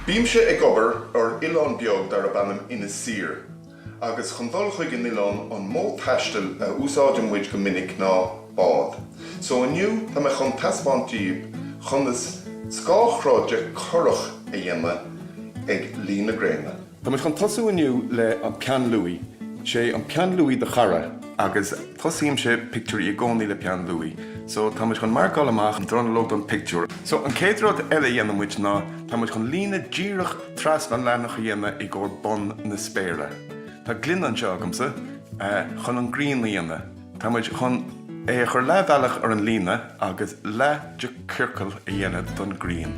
Bímse ag obair ar oileán beag darb ainm Inis Oírr agus chun dul chuig an oileán an modh taistil a úsáideann muid go minic ná bád. So inniu tá mé chun taispeáint daoibh conas scáthchruth de curach a dhéanamh ag luí na gréine. Tá muid chun tosú inniu le an peann luaidhe. Sé an peann luaidhe do chara agus tosaímse pictiúirí i gcónaí le peann luaidhe. So tá muid chun marcáil amach an dronuilleog don pictiúr. So an chéad rud eile a dhéanann muid ná tá muid chun líne díreach trasna an leathanach a dhéanamh i gcomhair bun na spéire. Tá gloine anseo agamsa chun an grian a dhéanamh. Tá muid chun é a chur leathbhealach ar an líne agus leath de ciorcal a dhéanamh don grian.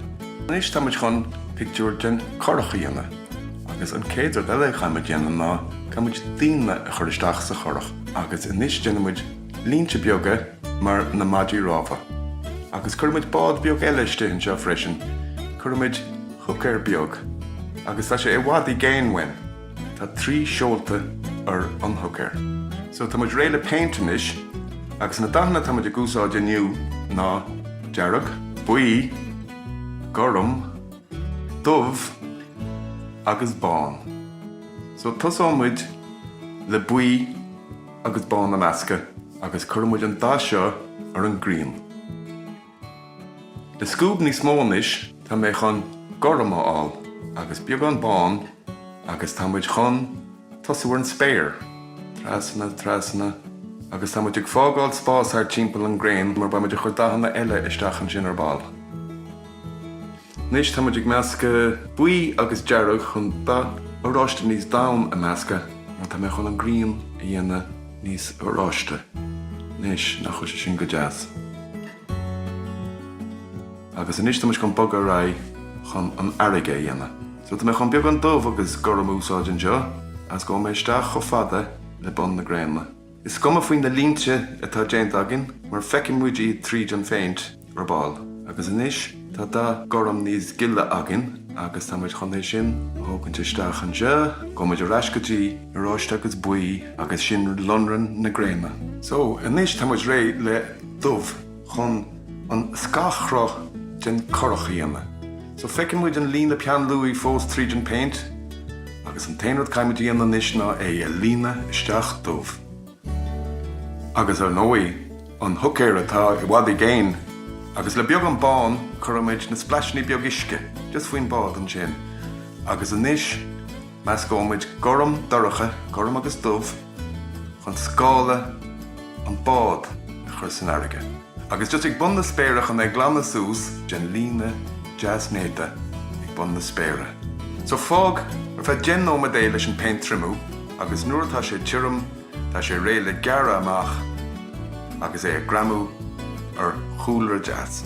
Anois tá muid chun pictiúr den curach a dhéanamh agus an chéad rud eile a chaithfidh muid dhéanamh ná caithfidh muid daoine a chur isteach sa churach agus anois déanfaidh muid línte beaga mar na maidí rámha agus cuirfidh muid bád beag eile istigh anseo freisin. Cuirfidh muid húicéir beag agus tá sé i bhfad i gcéin uainn. Tá 3 seolta ar an húicéir. So tá muid réidh le péint anois agus na dathanna atá muid ag úsáid inniu ná dearg, buí, gorm, dubh agus bán. So tosóidh muid le buí agus bán a meascadh agus cuirfidh muid an dath seo ar an grian. Le scuab níos mó anois, tá mé chun gorm a fháil agus beagán bán agus tá muid chun tosú ar an spéir. Trasna, trasna agus tá muid ag fágáil spás thart timpeall an ghréin mar beidh muid ag cur dathanna eile isteach ansin ar ball. Anois tá muid ag meascadh buí agus dearg chun dath oráiste níos domhain a meascadh mar tá mé chun an ghrian a dhéanamh níos oráiste. Anois, nach bhfuil sé sin go deas? Agus anois tá muid chun bogadh ar aghaidh chun an fharraige a dhéanamh. So tá mé chun beagán dubh agus gorm a úsáid anseo agus gabhfaidh mé isteach chomh fada le bun na gréine. Is cuma faoi na línte atá déanta againn mar feicfidh muid iad tríd an phéint ar ball. Agus anois tá dath gorm níos gile againn agus tá muid chun é sin a thógaint isteach anseo. Gabhfaidh muid ar ais go dtí oráiste agus buí agus sin lonran na gréine. So anois tá muid réidh le dubh chun an scáthchruth den curach a dhéanamh. So feicfidh muid an líne peann luaidhe fós tríd an péint agus an t-aon rud caithfidh muid a dhéanamh anois ná é a líonadh isteach dubh. Agus ar ndóigh an húicéir atá i bhfad i gcéin agus le beagán bán cuirfidh muid na splaiseanna beag uisce just faoin bád ansin agus anois meascóidh muid gorm dorcha, gorm agus dubh chun scála an bád a chur san fharraige. Agus just ag bun na spéire chun é glanadh suas, déan líne deas néata ag bun na spéire. So fág ar feadh 10 nóiméad é leis an péint triomú agus nuair atá sé tirim tá sé réidh le gearradh amach agus é a greamú ar chúlra deas.